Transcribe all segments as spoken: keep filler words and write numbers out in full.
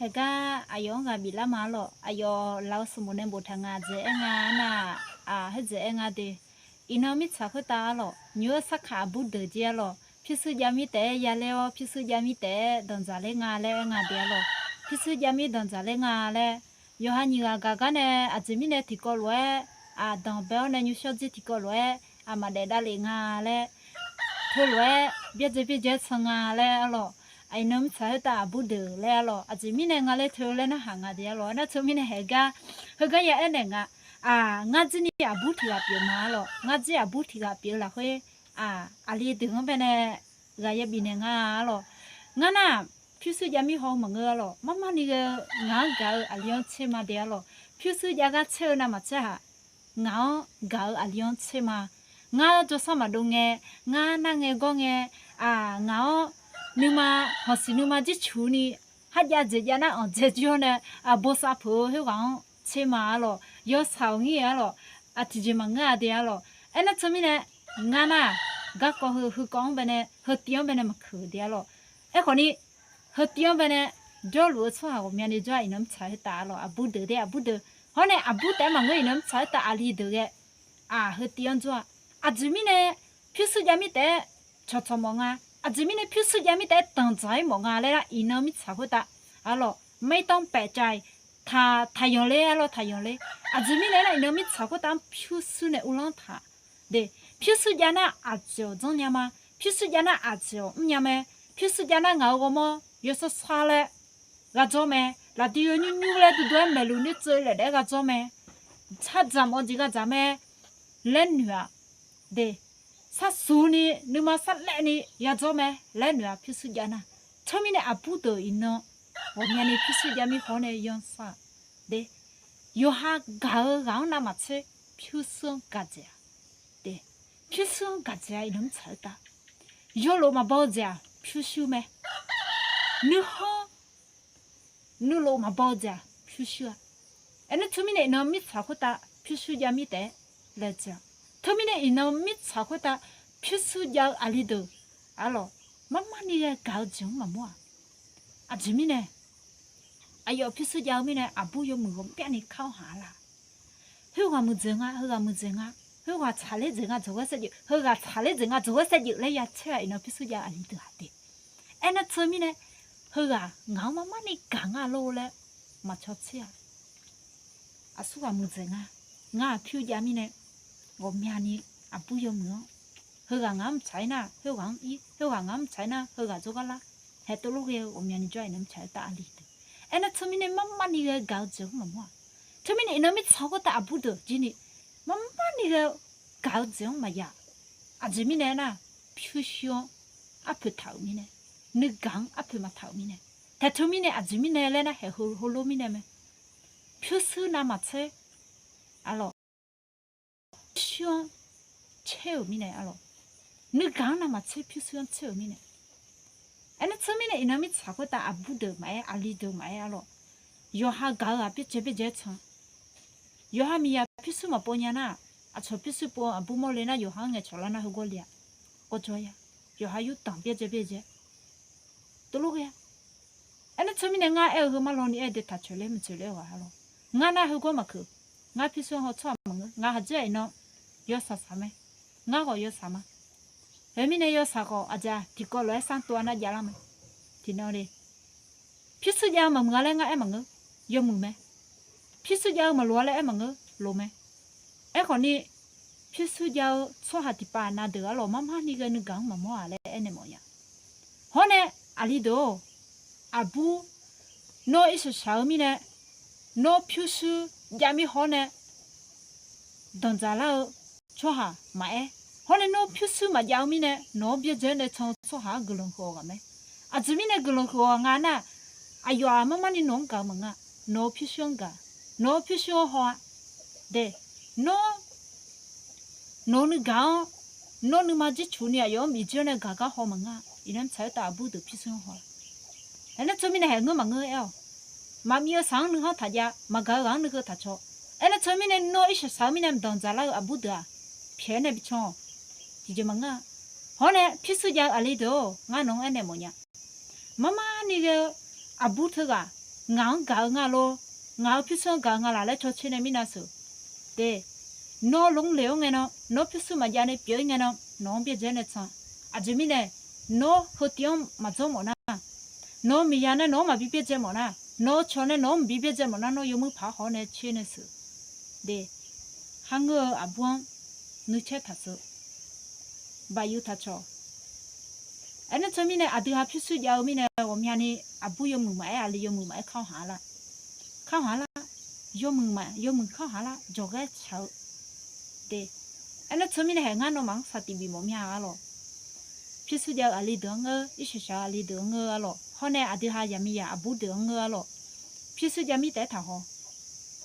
Haeqgar aqyawf-anr ghaq biflar ma arlawq. Aqyawf laf-eu sanqbof nae boftaq nga dzaeq-aer nga nar-aq, aq, heudzaq-aer nga de. Iqnan mirtsaq khoertav arlawq, nymq-eu sarkaq aqbur deuq jir arlawq, pyurshuir jav mir taef-aer yalaer-awr, pyurshuir jav mir taef-aer danqdzaq ler nga laer aer nga de arlawq. Pyurshuir jav mir danqdzaq ler nga laer, yawqha nyiq ghaq gaq gar nae aqjeq mirnae tiqkawv lof-aer, aq, danqbae-awr nae nymrshawr jir tiqkawv lof-aer, aq, maqdaef davlef nga laer, teulof-aer byaerdzae byaerdzae-aer can nga laer arlawq. Iqnan mirtsaq khoertav aqbur deuq laer arlawq, aqjeq mirnae nga laer teu laer narhaq nga de arlawq. Aernar teumirnae haeqgar, heugar ya aernaeq nga, aq, ngar jir ni aqbur tiq ghaq pyeuf ma arlawq. Ngar jir aqbur tiq ghaq pyeuf-eu lafkhoer, aq, aqli deuq-anr bae nae ghaq ya bifnaeq nga arlawq. Ngar nar-aq, pyurshuir jav mir haw-eu maqngeur arlawq. Marmarni ghae-eu ngaq-anr gaq-eu aqli-anr tser ma de arlawq. Pyurshuir jav gar tser-eu navmaqtser haq, ngaq-anr gaq-eu aqli-anr tser ma. Ngar jawrsar maqdov ngae, ngar nar ngae gawr ngae, aq, ngaq-anr nuima, hawqsiq nuima jircuq ni, kharjav dzaeq jav nar anqdzae jir-awr nae, aq, bosav peuq-eu khoerghaq-anr tser ma arlawq. Yawshaq-euq ngir arlawq. Aq, tiqjeq maqngeur-a de arlawq. Aernar teumirnae, ngar nar-aq, garkawv heu heukawv-anr bae nae, heutiv-anr bae nae maqkeuq de arlawq. Aerkhawf ni, heutiv-anr bae nae jawrluf-eu tsawrhaq ghawqmyani jawr-aq, iqnan mirtsaq khoertav arlawq, aqbur deuq de aqbur deuq. Hawr nae aqbur taef-aer maqngeur, iqnan mirtsaq khoertav aqli deuq ghae, aq, heutiv-anr jawr-a. Aqjeq mirnae pyurshuir jav mir taef-aer cawqcawq mawf nga. Aqjeq mirnae pyurshuir jav mir taef-aer danqdzaq-ir mawf nga laer nar, iqnan mirtsaq khoertav arlawq, ไม่ต้องแปลกใจ, taq, taqyanq ler arlawq, taqyanq ler. Aqjeq mirnae nar, iqnan mirtsaq khoertav-anr pyurshuir nae uvlanr taq de. Pyurshuir jav nar aqjeq-awq janrnya ma. Pyurshuir jav nar aqjeq-awq mrnya mae. Pyurshuir jav nar ngaq-euq ghawrmawr yawshawr shar laer ghaq dzawr mae. Lafdui yawnymr nymr laer duidui-aer maeqluf nir tseuv laef daef-aer ghaq dzawr mae. Tsar dzaq mawf jeq ghaq dzaq mae laer noeq-aq de. Sharsuq ni nuima sarlaev ni ya dzawr mae laer noeq-aq, pyurshuir jav nar. Teumirnae aqbur deuq iqnan ghawqmyani pyurshuir jav mir haw-awr nae yanr sar-aq de. Yawqha gaq-eu ghaq-anr navmaqtser pyurshuir-anr gaq dzaeq-a de. Pyurshuir-anr gaq dzaeq-a, iqnan mirtsaq khoertav. Yawlof maqbaw-eu jeq-aq pyurshuir mae. Nuikhanr nuilof maqbaw-eu jeq-aq pyurshuir-a. Aernar teumirnae iqnan mirtsaq khoertav pyurshuir jav mir taef-aer laejae-a. Teumirnae iqnan mirtsaq khoertav pyurshuir jav-eu aqli deuq arlawq, marmarni ghae gaq-eu jeq-anr maqmawr-aq. Aqjeq mirnae aqyawf pyurshuir jav-eu mirnae aqbur yawmuiq ghawqmyavni kar-awr haq-a laq. Khoerghaq muiqdzaeq nga, heughaq muiqdzaeq nga, khoerghaq tsaqler dzaeq nga dzawqghaer saevdzeuf, heughaq tsaqler dzaeq nga dzawqghaer saevdzeuf laer ya tser-aq, iqnan pyurshuir jav-eu aqli deuq-aq de. Aernar teumirnae, heughaq ngaq-anr marmarni gaq nga lor laer maqcaw tser-a. Aqsurghaq muiqdzaeq nga, ngar-aq pyur jav mirnae ghawqmyani aqbur yawmuiq-anr, heughaq ngaq-anr mqtsaq-ir nar khoerghaq-anr ir, khoerghaq ngaq-anr mqtsaq-ir nar heughaq jawrgar lar, haeq tov lof ghae-eu ghawqmyani jawr-aq, iqnan mirtsaq khoertav aqli deuq. Aernar teumirnae marmarni ghae gaq-eu jeq-anr maqmawr-aq. Teumirnae iqnan mirtsaq khoertav aqbur deuq jir ni marmarni ghae gaq-eu jeq-anr maqya. Aqjeq mirnae aernar, pyurshuir-anr arpoeq taq-euq mirnae, nuigaq-anr arpoeq maqtaq-euq mirnae, taeq teumirnae aqjeq mirnae laer nar, haeq heu heulof mirnae mae. Pyurshuir navmaqtser arlawq, pyurshuir-anr tser-euq mirnae arlawq, nuigaq-anr navmaqtser pyurshuir-anr tser-euq mirnae. Aernar teumirnae iqnan mirtsaq khoertav aqbur deuq maqaer, aqli deuq maqaer arlawq, yawqha gaq-eu ghaq byaerdzae byaerdzae-aer can. Yawqha miqyaq pyurshuir maqpov nya nar, aqcawq pyurshuir pov-eu aqbur mawrle nar, yawqha-anr ngaeqcawq lar nar heugar le-aq, gawrjawr ya. Yawqha yurdanq byaerdzae byaerdzae tov lof ghae-a. Aernar teumirnae ngar aer-eu heu marlawni aer-eu de, taq coeqler maqcoeqler-eu ghaq arlawq, ngar nar heugar maqkeuq. Ngar pyurshuir-anr haw tsawrhaq maqngeur. Ngaq haqjir-aq iqnan yawshaq shaq mae. Ngar khawf yawshaq ma. Khoermirnae yawshaq khawf aqjeq-aq tiqkawv lof-aer sar tov-a nar javlar mae. Tiqnan le, pyurshuir jav-eu maqmuiq-a laer ngar aer maqngeur, yawmuiq mae. Pyurshuir jav-eu maqloq-a laer aer maqngeur, loq mae. Aerkhawf ni, pyurshuir jav-eu tsawrhaq tiqpav nav deuq arlawq, marmarni ghae nuigaq-anr maqmawr-aq laer aernaeq mawf nya. Hawr nae, aqli deuq-or, aqbur, nawr irshaq shaq-eu mirnae, nawr pyurshuir jav mir hawr nae danqdzaq lar-eu tsawrhaq maqaer. Hawr nae nawr pyurshuir maqjav-eu mirnae nawq-anr byaerdzae-aer nae can-eu tsawrhaq-anr guiqlanq huiq-awq ghaq mae. Aqjeq mirnae guiqlanq huiq-awq ghaq nga nar, aqyawf-aq marmarni nawq-anr gaq-eu maqngeur-a. Nawq-eu pyurshuir-anr gaq, nawq-eu pyurshuir-anr haw-a. De, nawr nawq-eu nuigaq-anr, nawr nuima jircuf ni aqyawf-anr miqjir-awr nae gaq gar haw maqngeur-a. Iqnan mirtsaq khoertav aqbur deuq pyurshuir-anr haw-a. Aernar teumirnae haeq ngeur maqngeur aer-awq. Maqmiv-eu shaq-anr nuikhanr taqjav, maqgaq-eu ghaq-anr nuikhanr taqcaw. Aernar teumirnae nawr irshaq shaq-eu mirnae mqdanq dzaqlar-eu aqbur deuq-aq, pyaeq-aer nae bi can-awq. Tiqjeq maqngeur-a. Hawr nae pyurshuir jav-eu aqli deuq-or, ngar nawq-anr aernaeq mawf nya. Marmarni ghae-eu aqbur teughaq ngaq-anr gaq-eu nga lor, ngaq-euq pyurshuir-anr gaq-eu nga laq laer caw tser nae mirnav sheuq. De, nawr lmr le-awr ngae nan, nawr pyurshuir maqjav nae pyeuf-ir ngae nan, nawq-anr byaerdzae nae can. Aqjeq mirnae, nawr heutiv-anr maqdzawr mawf nar, nawq-eu miqya nae nawq-anr maqbi byaerdzae mawf nar, nawq-eu cawq nae nawq-anr maqbi byaerdzae mawf nar, nawr yawmuiq paq-aer haw-awr nae tser nae sheuq. De, kharngeur-eu aqbur-anr nuicaer taqsheuq, baqyuv taqcawq. Aernar teumirnae aqdui ha pyurshuir jav-eu mirnae ghawqmyani aqbur yawmuiq maqaer, aqli yawmuiq maqaer kawr haq-a lar, kawr haq-a lar, yawmuiq ma, yawmuiq kawr haq-a lar, jawqghaer tsaq-eu. De, aernar teumirnae haeq ngar nawmaf-anr saqtiq bif mawf mir-a arlawq. Pyurshuir jav-eu aqli deuq-anr ngeur, irshaq shaq-eu aqli deuq-anr ngeur arlawq. Hawr nae aqdui ha yaqmiqyaq aqbur deuq-anr ngeur arlawq. Pyurshuir jav mir taef-aer taqhaw.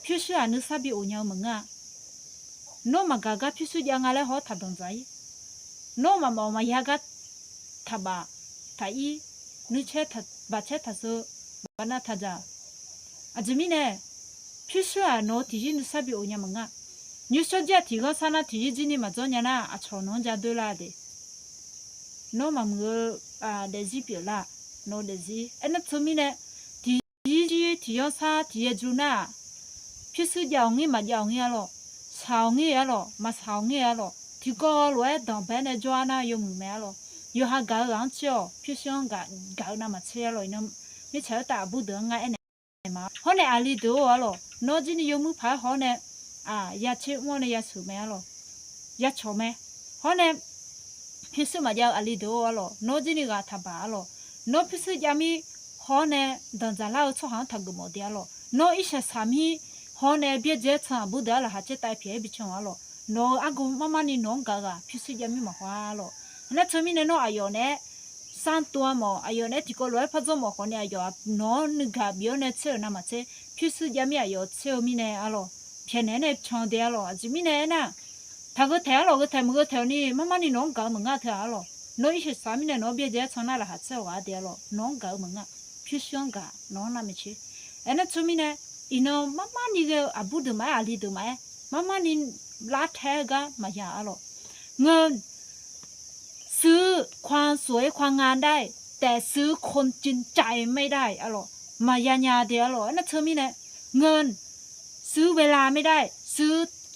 Pyurshuir-aq nuisar bi of nya-eu maqngeur-a. Nawr maqgaq gar pyurshuir jav nga laer haw-awr taqdanqdzaq-ir. Nawr maqmawf maqya gar taqbaf taq-ir, nuicaer baqcaer taqsheuq, baqnav taqdzaq. Aqjeq mirnae, pyurshuir-aq nawq-eu tiqyir nuisar bi of nya maqngeur-a. Nymrshawr jir-aq tiqghanr sar nar tiqyir jir ni maqdzawr nya nar, aqcawq nawq-anr ja doer lar de. Nawr maqmuiq-eu daefzir pyeuflar, nawq-eu daefzir. Aernar teumirnae, tiqyir jir tiqyanr sar tiqyaer jur nar-aq, pyurshuir jav-awq ngir maqjav-awq ngir arlawq, shaq-awq ngir arlawq, maqshaq-awq ngir arlawq, tiqkawv lof-aer danqbae nae jawr-ar nar yawmuiq mae arlawq. Yawqha gaq-eu ghaq-anr tser-awq, pyurshuir-anr gaq, gaq-eu navmaqtser arlawq. Iqnan mirtsaq khoertav aqbur deuq-anr ngar aernaeq ma. Hawr nae aqli deuq-or arlawq, nawr jir ni yawmuiq paq-aer haw-awr nae, ya tser mr-awr nae ya sheuq mae arlawq, ya cawq mae. Hawr nae pyurshuir maqjav-eu aqli deuq-or arlawq, nawr jir ni ghaq taqbaq arlawq. Nawr pyurshuir jav mir haw-awr nae danqdzaq lar-eu tsawrhaq-anr taqgeuf mawf de arlawq. Nawr irshaq shaq mir haw-awr nae byaerdzae-aer can aqbur deuq-anr laqkhaq caer tav pyaeq-aer bi can-awq arlawq. Nawq-eu argawv marmar ni nawq-anr gaq-eu ghaq pyurshuir jav mir maqhaw-a arlawq. Aernar teumirnae nawr aqyawf naeq-aer sar tov-a mawf, aqyawf naeq-aer tiqkawv lof-aer par dzawr mawf khawf ni aqyawf nawq-anr nuigaq bif-awr nae tser-euq navmaqtser, pyurshuir jav mir aqyawf tser-eu mirnae arlawq, pyaeqnaeq-aer nae can de arlawq. Aqjeq mirnae aernar, taqgheu taeq arlawq, gheu taeq maqgheu taeq-awq ni marmar ni nawq-anr gaq-eu maqngeur teu-aq arlawq. Nawr irshaq shaq mirnae nawq-anr byaerdzae-aer can nar laqkhaq tser-awq ghaq de arlawq, nawq-anr gaq-eu maqngeur-a. Pyurshuir-anr gaq nawq-anr nar maeqtser. Aernar teumirnae, iqnan marmar ni ghae-eu aqbur deuq maqaer, aqli deuq maqaer, marmar ni lar tae-aer gar maqya arlawq. Ngeur, ซื้อความสวยความงามได้ แต่ซื้อคนจริงใจไม่ได้ arlawq, maqya nya de arlawq. Aernar teumirnae, ngeur, ซื้อเวลาไม่ได้ ซื้อ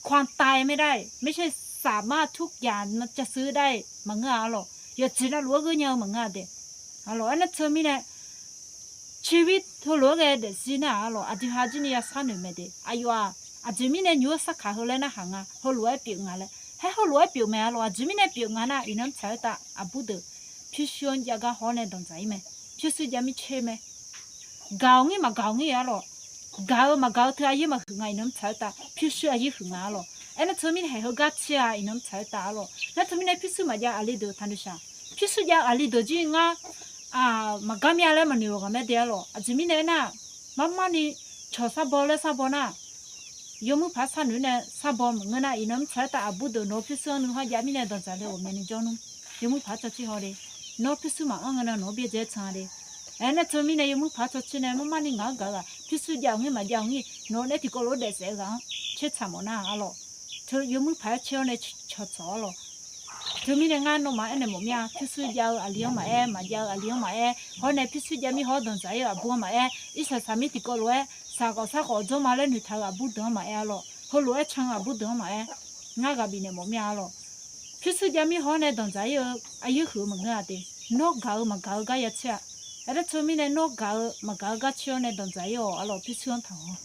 ความตายไม่ได้ ไม่ใช่สามารถทุกอย่างมันจะซื้อได้ maqngeur-a arlawq. Yawqjeq navluf-aer geur nya-eu maqngeur-a de arlawq. Aernar teumirnae, ชีวิต heulof-aer ghae daefzir nar-aq arlawq, aqdui ha jir ni ya sharnoeq mae de. Aqyawf-aq, aqjeq mirnae nymq-anr sarkaq heu laer narhaq nga, heulof-aer pyeuf nga laer. Haer heulof-aer pyeuf mae arlawq, aqjeq mirnae pyeuf nga nar, iqnan mirtsaq khoertav aqbur deuq pyurshuir-anr jav gar haw-awr nae danqdzaq-ir mae. Pyurshuir jav mir tser mae. Gaq-awq ngir maqgaq-awq ngir arlawq, gaq-eu maqgaq-eu teu aryaer maqhuiq nga, iqnan mirtsaq khoertav pyurshuir aryaer huiq nga arlawq. Aernar teumirnae haeq heugar tser-a, iqnan mirtsaq khoertav arlawq. Nar teumirnae pyurshuir maqjav aqli deuq taqnoeq shaq. Pyurshuir jav-eu aqli deuq jir ngar maqgar mir-a laer maqnoeq-awq ghaq mae de arlawq. Aqjeq mirnae aernar, marmar ni cawq sarbaw laer sarbaw nar, yawmuiq paq-aer sharnoeq nae sarbaw maqngeur nar, iqnan mirtsaq khoertav aqbur deuq nawq-eu pyurshuir-anr nuikhanr jav mirnae danqdzaq le ghawqmyani jawr nmr. Yawmuiq paq-aer cawtser haw de. Nawr pyurshuir maqanr ngae nan nawq-anr byaerdzae-aer can de. Aernar teumirnae yawmuiq paq-aer cawtser nae marmar ni ngaq-anr gaq-eu ghaq pyurshuir jav-awq ngir maqjav-awq ngir nawq-eu nae tiqkawv lof-aer daefsaef-eu ghaq-anr tser tsaq mawf nar arlawq. Yawmuiq paq-aer caer-awr nae cawq tsawq arlawq. Teumirnae ngar nawmaf-anr aernaeq mawf mir-a, pyurshuir jav-eu aqli-anr maqaer, maqjav-eu aqli-anr maqaer, hawr nae pyurshuir jav mir haw-awr danqdzaq-ir-eu aqbur-anr maqaer, irsaq saq mir tiqkawv lof-aer saq khawf sar khawf dzawr ma laer noeqtaq-eu aqbur deuq-anr maqaer arlawq. Heulof-aer can-eu aqbur deuq-anr maqaer, ngar ghaq bifnaeq mawf mir-a arlawq. Pyurshuir jav mir haw-awr nae danqdzaq-ir-eu aryaer huiq-eu maqngeur-a de. Nawr gaq-eu maqgaq-eu gar ya tser-a. Aernar teumirnae nawr gaq-eu maqgaq-eu gar caer-awr nae danqdzaq-ir-awq arlawq, pyurshuir-anr taqhaw.